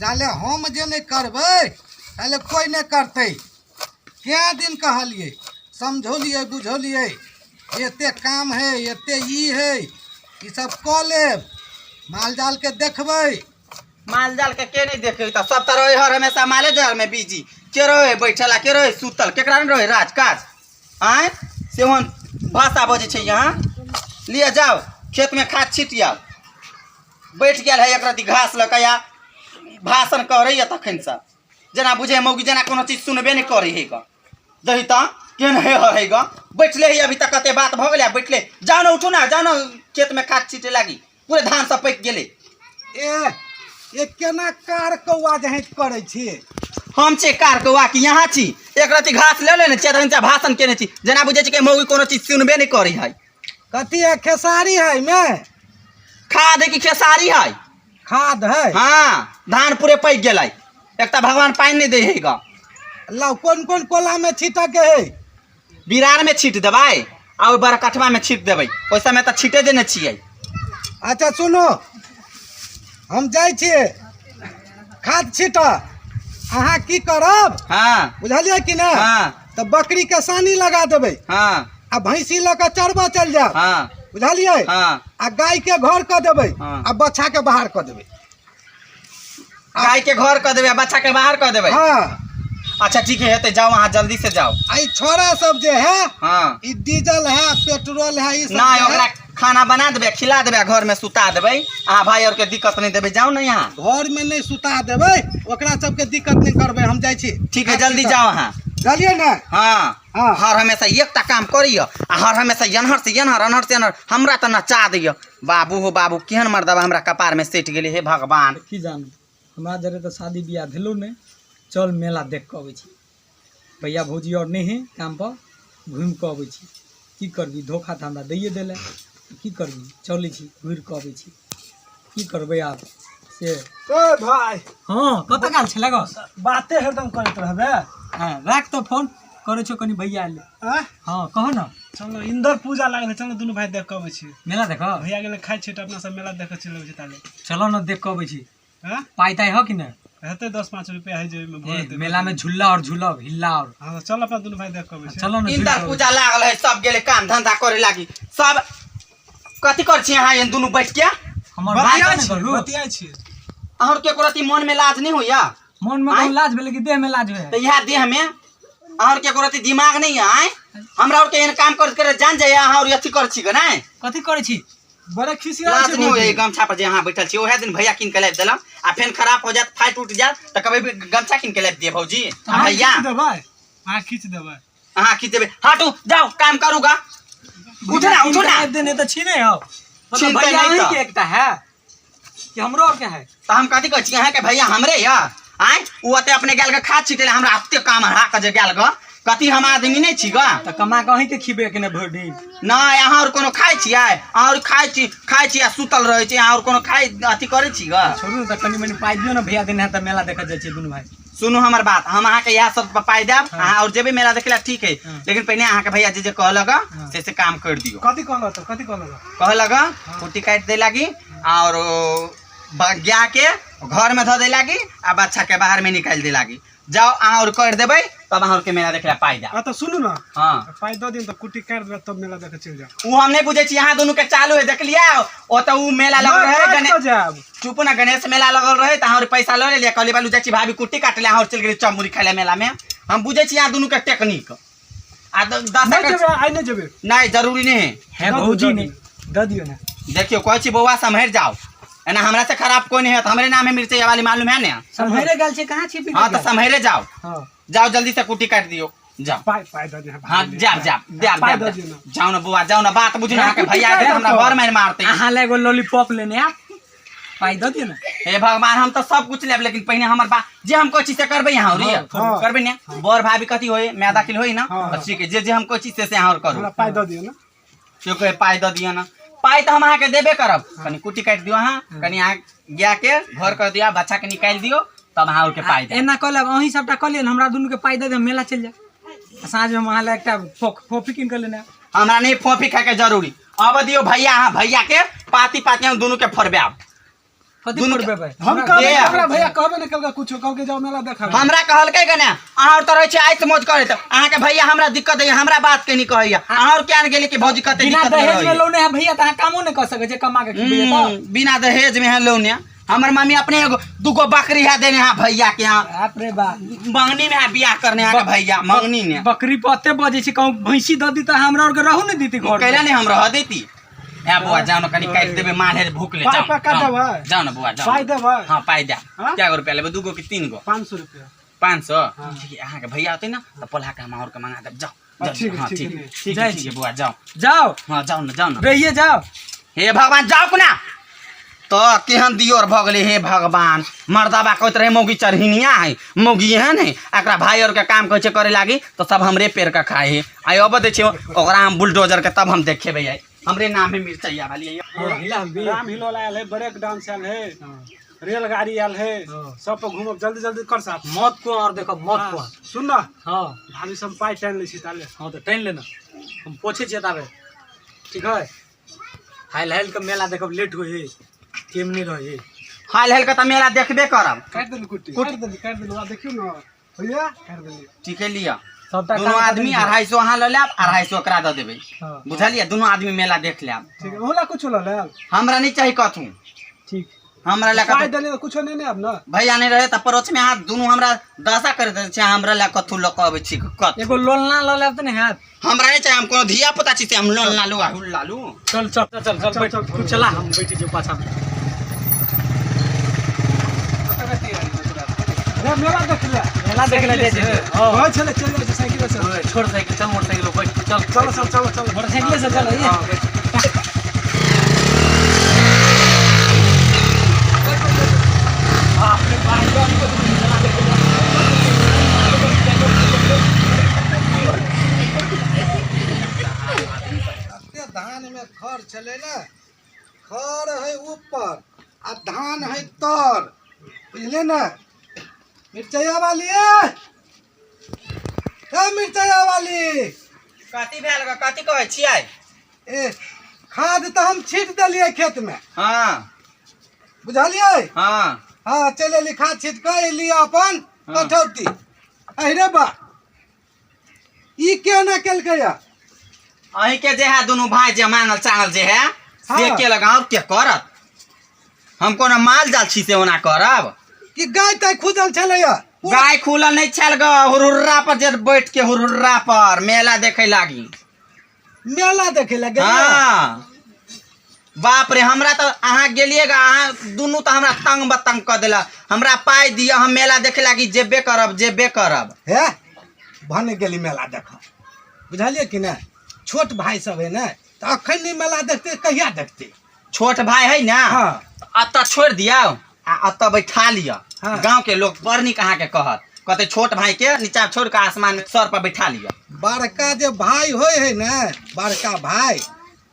जाले हम जे नहि करबै ताले कोइ नहि करतै। कै दिन कहलियै, समझौलियै बुझौलियै, एते काम है, एते ई है, ई सब कऽ लेब, माल जाल के देखबै। माल जाल के के नहीं देखे त सब त रहे हर हमेशा माले जाल में बिजी। के रहे बैठल आ के रहे सुतल, केकरा नहीं रहे राज काज? आय सेवन भाषा बजै छै यहाँ। लिअ जाओ खेत में खाद छीट आउ। बैठ गेल है एक रत्ती घास लऽ के या भाषण करैया तखन से, जेना बुझे मौगी जेना कोनो चीज सुनबे नहीं करे है ग। दही त केहन है है ग, बैठले है अभी तक कते बात भऽ गेलै, बैठले। जाओ ना, उठू ना, जाओ ना खेत में खाद छीटे लागी, पूरे धान सब पकि गेलै। ए ये केना कार कौआ जे करै छी? हम छी कार कौआ कि यहाँ छी? एक रत्ती घास ले लेने छियै तखन से भाषण केने छी, जेना बुझै छी कि मौगी कोनो चीज सुनबे नहीं करे है। कथी है, खेसारी है में? खाद है कि खेसारी है? खाद है। हाँ, धान पूरे पकि गेलै, एकटा भगवान पानि नहीं दै है ग। लाउ, कोन कोन कोला में छीटऽ के है? बिरार में छीट देबै आ ओहि बरकठवा में छीट देबै, ओहि समय तऽ छीटे देने छियै। अच्छा सुनू, हम जाइ छियै खाद छीटऽ, अहाँ की करब? हाँ। बुझलियै कि नहि? हाँ। तऽ बकरी के सानी लगा देबै। हाँ। आ भैंसी लऽ कऽ चरबऽ चलि जायब। हाँ। बुझलियै? हाँ। आ गाय के घर कऽ देबै। हाँ। आ बच्छा के बाहर कऽ देबै। गाय के घर कऽ देबै आ बच्चा के बाहर कऽ देबै। हाँ। अच्छा ठीक है, हेतै, जाओ अहाँ जल्दी से जाओ। आ ई छोड़ा सब जे है, हाँ। ई डीजल है, पेट्रोल है, ई सब ना जे है, ओकरा खाना बना देबै, खिला देबै, घर में सुता देबै, अहाँ भाई और के दिक्कत नहीं देबै। जाओ ना यहाँ। घर में नहीं सुता देबै, ओकरा सबके दिक्कत नहीं करबै, हम जाइ छी। ठीक है, जल्दी जाओ अहाँ। बुझलियै ने? हाँ। हाँ। हर हमेशा एकटा काम करिय आ हर हमेशा एन्हर से एन्हर, एन्हर से एन्हर, हमरा तऽ नचा दैय। बाबू हो बाबू, केहन मर्दबा हमरा कपार में सटि गेलै, हे भगवान। की जानू, हमरा जरे तऽ शादी बियाह भेलो नहि। चल मेला देख कऽ अबै छी, भैया भौजी आओर नहि है काम पर, घुमि कऽ अबै छी। की करबी, धोखा तऽ हमरा दैए देले, की करबी, चलै छी घुरि कऽ अबै छी, की करबै आब से। ए भाई। हाँ, कतऽ गेल छलै गो? बाते हरदम करैत रहबे। हाँ, राख तऽ फोन, करै छौ कनि भैया एलै। आँय? हाँ, कह न। चलो इंदर पूजा लागल है, चलो दुनू भाई देख कऽ अबै छी। मेला देख? भैया गेलै खाइ छी तऽ अपना सब मेला देखऽ चलि अबै छी ताले। चलो न देख कऽ अबै छी। हाँ? पाइ ताइ हो कि नहि? हेतै 10-5 रुपया है जे ओहिमे भऽ ए, जेतै। मेला में झूला और झूलब हिल्ला और। हाँ, चल अपना दुनू भाई देख कऽ अबै छी। चलो न झूल इंदर कऽ अबै पूजा लागल है, सब गेलै काम धंधा करे लागी, सब कथी कर छी अहाँ एहन दुनू बैठ के? हमर भाई बतियाइ ने छी, करू। बतियाइ छी। अहाँ के एको रत्ती मन में लाज नहीं होइया? मन में आँय? कोनो लाज भेलै कि देह में लाज भेलै? तऽ इएह देह में अहाँ के एको रत्ती दिमाग नहीं है? आँय, हमरा और के एहन काम करैत करैत जान जाइए, अहाँ और अथी कर छी गे नहि? कथी करै छी? बड़ा खिसिया लाज छै नहीं होइया? भौजी। ई गमछा पर जे अहाँ बैठल छी, ओएह दिन भैया कीन के लाबि देलक आ फेन खराब हो जायत, फाटि उठि जायत तऽ कहबै गमछा कीन के लाबि दिअ भौजी आ अहाँ भैया। खींच देबै, अहाँ खींच देबै। अहाँ खींच देबै। हटू, जाओ काम करू गा, उठू ना, उठू ना। लाबि देने तऽ छीने हौ। मतलब छीनतै भैया नहि अहीं तऽ। के एकटा है कि हमरो आर के है? तऽ हम कथी कहै छी, अहाँके भैया हमरे यऽ? आँय, ओ ओते अपने गेल के खाद छिटै लए, हमरा एते काम हरा कऽ जे गेल ग, कथी हम आदमी नहि छी ग? तऽ कमा कऽ अहीं के खिबे के ने भरि दिन? नहि, अहाँ आओर कोनो खाइ छियै? अहाँ आओर खाइ छी, खाइ छी आ सुतल रहै छी। अहाँ आओर कोनो खाइ अथी करै छी ग? छोड़ू ने, तऽ कनि मनि पाइ दियौ ने भैया देने है तऽ मेला देखऽ जाइ छियै दुनू भाई। सुनू हमर बात, हम अहाँके इएह सब पाइ देब, अहाँ आओर जेबै मेला देखै लए, ठीक है, हाँ। लेकिन पहिने अहाँके भैया जे जे कहलक हाँ। से से काम कर दियौ। कथी कहलक तऽ, कथी कहलक? कहलक कुट्टी काटि दै लागी आओर गाय के घर में धऽ दै लागी आ बच्चा के बाहर में निकालि दै लागी। जाओ अहाँ आओर कर देबै तब अहाँ के मेला देखे ला पाइ देब। आ तऽ सुनू ने। हाँ। पाइ दऽ दियौ तऽ कुट्टी काटि देबै तब मेला देखे चलि जाउ। ओ हम नहि बुझै छी, अहाँ दुनू के चालू है, देखलियै ओतऽ ओ मेला लगल नहि, रहै काटि गणेश कऽ जायब। चुप ना, गणेश मेला लगल रहे तऽ अहाँ आओर पैसा लऽ लेलियै, कहलियै बालू जाइ छी भाभी कुट्टी काटै लए, अहाँ आओर चलि गेलियै चप मुरही खाइ लए मेला में। हम बुझै छी अहाँ दुनू के टेक्निक। आ दस नहि जेबै, आइ नहि जेबै। नहि, जरूरी नहि है। है दऽ दियौ, भौजी दऽ नहि दऽ दियौ ने। देखियौ कहै छी बौआ सम्हरि जाओ, एना हमरा से खराब कोई नहीं है, हमरे नाम है मिर्चैया वाली, मालूम है ने? सम्हरे गेल छै, कहाँ छिपी? हाँ तऽ सम्हरे जाओ। हाँ। जाओ जल्दी से कुट्टी काटि दियौ, जाओ। पाइ पाइ दऽ दियौ। हाँ जाब जाब जाब। पाइ जाब दऽ दियौ ने। जाओ ना बौआ, जाओ ना, बात बुझू ना, अहाँके कुट्टी भैया काटि के हमरा देतौ। घर मारि मारतै। अहाँ लए एगो लॉलीपॉप लेने आयब, पाइ दऽ दियौ ने। हे भगवान, हम तऽ सब कुछ लेब, लेकिन पहिने हमर बा जे हम कहै छी से करबै अहाँ रे? हाँ। करबै ने? बड़ भाभी कथी होय, मैदा किल होय ना? हाँ। तऽ ठीक है, जे जे हम कहै छी से से अहाँ और करू। हमरा पाइ दऽ दियौ ने। क्यों कहे पाइ दऽ दिअ ने? पाइ तऽ हम अहाँके देबे करब, कनि कुट्टी काटि दियौ अहाँ, कनि अहाँ गाय के घर कर दियौ, बच्चा के निकालि दियौ, तब अहाँ के पाइ देब। एना कऽ लेब, अहीं सबटा कऽ लिअ ने, हमरा दुनू के पाइ दऽ देब, मेला चलि जायब आ साँझमे हम अहाँ लए एकटा फोफी कीन कऽ लेने आयब। हमरा नहि फोफी खायके जरूरी, अब दियौ भैया, अहाँ भैया के पाती पाती हम दुनू के फोड़बायब। कथी दुनू के- फोड़बेबै? हम कहबै ए। हमरा भैया कहबे नहि केलकै कुछो, कहलकै जाओ मेला देखा। हमरा कहलकै गने अहाँ और तऽ रहै छै आइस मौज करैत, अहाँके भैया हमरा दिक्कत दैया, हमरा बात के नहीं कहैया। अहाँ और किया ने गेली कि भौजी कते बिना दिक्कत में दहेज में रहैया? लौने है भैया तऽ अहाँ कामो नहि कऽ सकै छै, कमा के खिबैया तऽ। बिना दहेज में है लौने। हमर मम्मी अपने एगो दूगो बकरी है देने है भैया के यहाँ। बाप रे बाप। मंगनी में है बियाह करने है भैया, मंगनी में। बकरी पर एते बजै छै, कहूँ भैंसी दऽ दी तऽ हमरा आरके रहू नहि देती घर। कैला नहीं हम रह देती। ए बुआ जाओ ना, कनी काटि देबे माल है भूख ले। पाइ जाओ पक्का जाओ। देबै? जाओ ना बुआ जाओ। पाइ देबै? हाँ पाइ दे। हाँ? क्या गो रुपया लेबै, दूगो कि तीन गो? 500 रुपया। 500? हाँ। ठीक है, अहाँके भैया होतै ना तऽ पोल्हा के हम और के मंगा देब। जाओ हाँ, जाओ, ठीक है, हाँ, ठीक ठीक है। है, ठीक है, जाइ ठीक है छी। बुआ जाओ। जाओ। हाँ जाओ ना, जाओ ना। रहिए जाओ। हे भगवान जाओ ना तो केहन दियोर भऽ गेलै। हे भगवान, मर्दाबा कहैत रहे मौगी चढ़िनिया है, मौगी एहन है, एकरा भाई और के काम कहै छै करे लागी तऽ सब हमरे पेड़ के खाए है। आइ अबै दै छै ओकरा हम बुलडोजर के, तब हम देखेबै। आइ हमरे नाम है मिरचैया वाली। राम हिलोल आयल है, ब्रेक डांस आयल है, रेलगाड़ी आयल है, सब पर घूमब। जल्दी जल्दी कर साहब। मौत को और देखो मौत को। हाँ, सुन ना। हाँ। भाभी सब पाइ टाइन लै छी ताले। हाँ तऽ टाइन लेना, हम पोछै छियै ताबे। ठीक है, हाल हाल के मेला देखब, लेट होइ है, टेम नहि रहै है। हाल हाल के तऽ मेला देखबे करब। काटि देली कुट्टी, काटि देली, काटि देली। आ देखियौ ने भैया, काटि देली। ठीक है लिअ। सबटा दुनू काम आदमी 250 अहाँ लऽ लेब, 250 ओकरा दऽ देबै। हाँ। बुझलियै? दुनू आदमी मेला देख लेब। ठीक है, ओहला कुछो लऽ लेब। हमरा नहि चाही कथू। ठीक। हमरा लए पाइ कथू देली तऽ कुछो नहि ने आब ना। भैया नहि रहे तऽ पड़ोस में अहाँ दुनू हमरा दशा कर दै छै। हमरा लए कथू लऽ कऽ अबै छी कथू? एगो लोन ना लऽ लेब तऽ नहि हैत। हमरा नहि चाही, हम कोनो धिया पुता छी से हम लोन ला लू आ हुल ला लू? चल चल चल चल चल बैठ, तू चला, हम बैठे छियौ पाछामे। रे मेला देख ले। मेला देख ले जाइ छै। हाँ। कहै छलै चलि जाइ छै साइकिल से। छोड़ साइकिल, चल मोटरसाइकिल पर बैठ, चल। चलो चल चलो चलो। मोटरसाइकिले से चल। हाँ, बैठ। एते धान में खर छलै ने, खर है ऊपर आ धान है तर, बुझले ने? मिरचैया वाली, ए मिरचैया वाली। कथी भेल ग? कथी कहै छियै? ए खाद तऽ हम छीट देलियै खेत में। हाँ। बुझलियै? हाँ। हाँ, चलि एली खाद छीट कऽ, एली अपन हाँ। कठौती। अरे बा, ई के ना केलकै या? अहीं के जे है दुनू भाई जे मांगल चांगल जे है से। हाँ। के लगाओ के करत? हम कोनो माल जाल छी से ओना करब? कि गाय ताय खुजल छलैया? गाय खुलल नहीं छल ग, हुरहुर्रा पर जे बैठ के हुरहुर्रा पर मेला देखे लागी। मेला देखे लगे? हाँ बाप रे, हमरा तऽ अहाँ गेलिए गा, अहाँ दुनू तऽ हमरा तंग बतंग कऽ देलक। हमरा पाइ दिअ, हम मेला देखे लागी जेबे करब, जेबे करब। हे भने गेली मेला देख, बुझलियै कि नहि? छोट भाई सब है ने, तऽ अखन नहि मेला देखते कहिया देखते? छोट भाई है ना? हाँ। एतऽ छोड़ि दियौ आ एतऽ बैठा लिअ। हाँ। गाँव के लोग बड़ नीक अहाँके कहत, कहते छोट भाई के नीचा छोड़ के आसमान में सर पर बैठा लिअ। बड़का जे भाई होइ है ने, बड़का भाई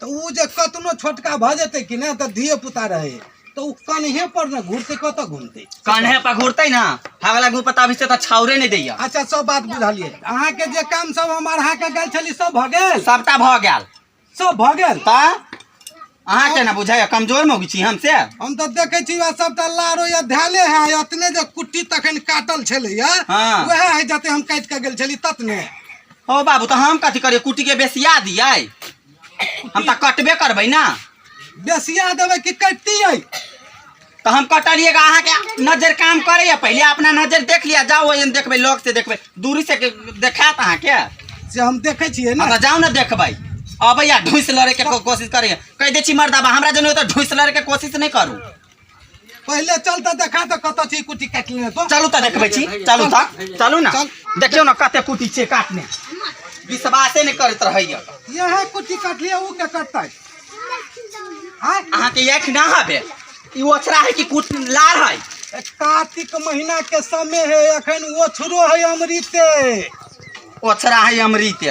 तऽ ओ जे कतनो छोटका भऽ जेतै कि नहि, तऽ धिये पुता रहै तऽ ओ कन्हे पर ने घुरतै, कतऽ घुमतै? कन्हे पर घुरतै ना, हगला घुर पर अभी से तऽ छाउरे नहि दैया। अच्छा, सब बात बुझलियै। अहाँके जे काम सब हम अढ़ा के गेल छली, सब भऽ गेल? सबटा भऽ गेल। सब भऽ गेल? तऽ अहाँ के ना बुझाइया कमजोर मौगी छी हम से? हम तऽ देखै छी वएह सबटा लारो या धैले है, अतने जे कुट्टी तखन काटल छलैया। हाँ। वएह है जते हम काटि के गेल छली ततने। हो बाबू, तऽ हम कथी करियै? कुट्टी के बेसिया दियै? हम तऽ कटबे करबै ना। बेसिया देबै कि कटतियै? तऽ हम कटलिएगा, अहाँके नजर काम करैया? पहिले अपना नजर देख लिया। जाओ, ओहिमे देखबै, लग से देखबै, दूरी से देखायत अहाँके? से हम देखै छियै हाँ ने। तऽ जाउ ने देखबै। अबैया ढूसि लड़ैके कोशिश करैया। कहि दै छी मर्दाबा, हमरा जन तऽ ढूसि लड़ैके कोशिश नहि करू। पहिले चल तऽ देखा तऽ कतऽ छी कुट्टी काटि लेने तो। चलू तऽ देखबै छी, चलू तऽ, चलू ने। चल। देखियौ ने कते कुटी छै काटने, विश्वासे नहि करैत रहैया। यह कुट्टी काटलियै, उ के कटतै आँय? अहाँके आँखि ना हबे? ई ओछरा है कि कुट लार है? कार्तिक महीना के समय है, अखन ओछरो है अमृते। ओछरा है अमृत,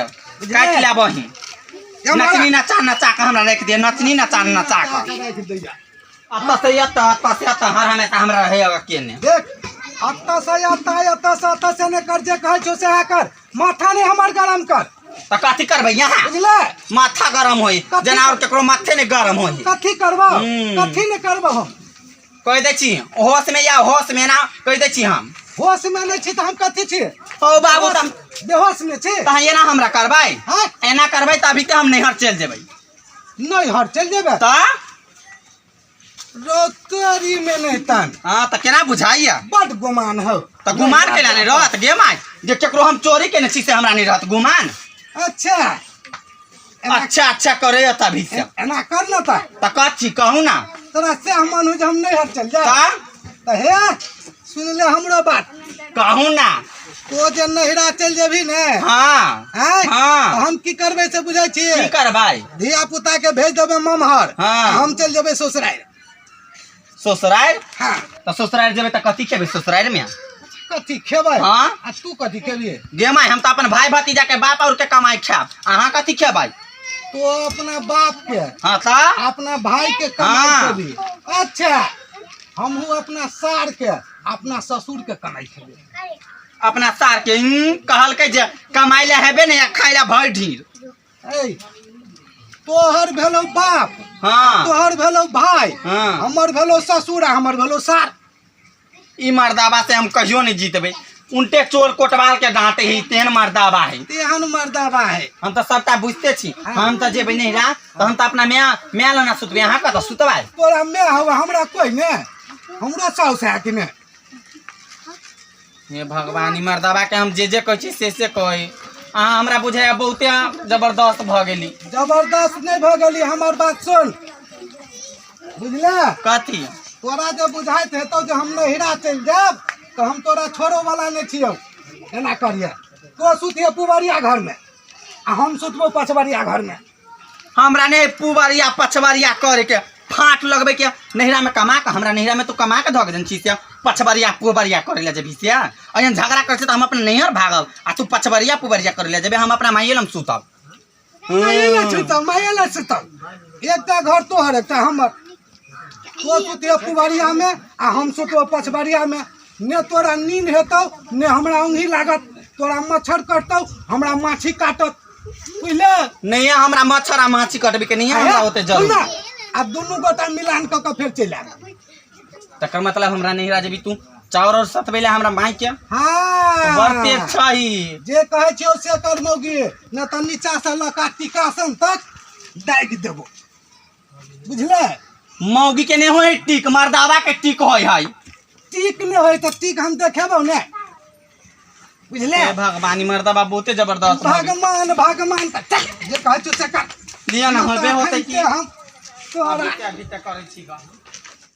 काटि लेबही। नचनी नचा नचा के हमरा राखि दे, नचनी नचा नचा के। राखि दैया। अतऽ से एतऽ, अतऽ से एतऽ, हर हमेशा हमरा रहैया केने। देख, अतऽ से अतऽ, एतऽ से अतऽ से नहि कर, जे कहै छौ सएह कर, माथा नहि हमर गरम कर। तऽ कथी करबै यहाँ? बुझले? माथा गरम होई कथी जेना और केकरो माथे नहि गरम होई। कथी करबो? हम्म। कथी नहि करबो हम? कहि दै छी होश में या होश में ना कहि दै छी हम। होश में नहीं छी तऽ हम कथी छी? ओ बाबू तऽ बेहोश में छी। तऽ एना हमरा करबै? हाँ? एना करबै तऽ अभी तऽ हम नैहर चलि जेबै। नैहर चलि जेबै? तऽ रोतरी में नहीं तन। हाँ तऽ केना बुझाइया? बड गुमान हो। तऽ गुमान केना नहि रहत गे माय, जे केकरो हम चोरी केने छी से हमरा नहि रहत गुमान? अच्छा अच्छा अच्छा करे तभी से। एना कर न तऽ। तऽ कथी कहू ना। तोरा से हम मानू जे हम नैहर चल जाए? तऽ तऽ हे सुन ले हमरो बात। कहू ना। तो जे नैहरा चलि जेबही ने? हाँ। आँय? हाँ। तऽ हम की करबै से बुझै छियै? की करबै? धिया पुता के भेज देबै ममहर। हाँ। हम चलि जेबै ससुरारि। ससुरारि? हाँ। तऽ ससुरारि जेबै तऽ कथी खेबै ससुरारि में? कथी खेबै? हाँ। आ तू कथी खेबही? गे माय, हम तऽ अपन भाई भतीजा के बाप और के कमाई खायब, अहाँ कथी खेबै? तो अपना बाप के। हाँ तऽ अपना भाई के कमाई हाँ। खेबही। अच्छा हमहूँ अपना सार के अपना ससुर के कमाई खेबै। अपना सार के कहलकै जे कमाई ले हेबे नहीं आ खाई ले भरि ढीर। ए तोहर भेलौ बाप। हाँ। तोहर भेलौ भाई। हाँ। हमर भेलौ ससुर आ हमर भेलौ सार। ई मर्दाबा से हम कहियो नहीं जीतबै, उनटे चोर कोटवाल के डांटे ही तेहन मर्दाबा है। तेहन मर्दाबा है। हम तऽ सबटा बुझते छी। हाँ। हम तऽ जेबै नैहरा तऽ हम तऽ अपना माय माय लना सुतबै, अहाँ कतऽ सुतबै? तोरा माय हौ, हमरा कोइ ने, हमरो साउस है कि ने? हे भगवान, ई मर्दाबा के हम जे जे कहै छी से से कहै। अहाँ हमरा बुझाइया बहुते जबरदस्त भऽ गेली। जबरदस्त नहि भऽ गेली, हमर बात सुन, बुझले? कथी? तोरा जे बुझाइत हेतौ जे हम नैहरा चलि जायब तऽ हम तोरा छोड़ो वाला नहि छियौ। एना करिहे, तो सुतिहे पुबरिया घरमे आ हम सुतबो पछबरिया घरमे। हमरा नहि पुबरिया पछबरिया करे के फाट लगबे के, नैहरा में कमा के हमरा नैहरा में तो कमा के धऽ देने छी से पछबरिया पुबरिया करे ले जेबही से एहन झगड़ा करै छै तऽ हम अपना नैहर भागब आ तू पछबरिया पुबरिया करे ले जेबे, हम अपना माइये लग सुतब। माइये लग सुतब, माइये लग सुतब। एकटा घर तोहर एकटा हमर, तो सुतिहे पुबरिया में आ हम सुतबो पछबरिया में। ने तोरा नींद हेतौ ने हमरा ऊँघी लागत, तोरा मच्छर कटतौ हमरा माछी काटत, बुझले? नहीं हमरा मच्छर आ माछी कटबे के नहीं हमरा ओते जरूर। सुन ना, आ दुनू गोटा मिलान कऽ के फेर चलि आयब। तकर मतलब हमरा नैहरा जेबी तू चाउर और सतबै ले हमरा माय के? हाँ। बड़ तेज छही। जे कहै छियौ से कर मौगी, न तऽ नीचा से लऽ कऽ टीकासन तक दागि देबो, बुझले? मौगी के नहीं होय टीक, मर्दावा के टीक होय है। टीक नहीं होय तऽ टीक हम देखेबौ ने, बुझले? हे भगवान, ई मर्दावा बहुते जबरदस्त भऽ गेल। भगवान भगवान तऽ चल, जे कहै छियौ से कर। लिअ ना, होबे होतै की। हम तोरा अभी तक करै छी ग।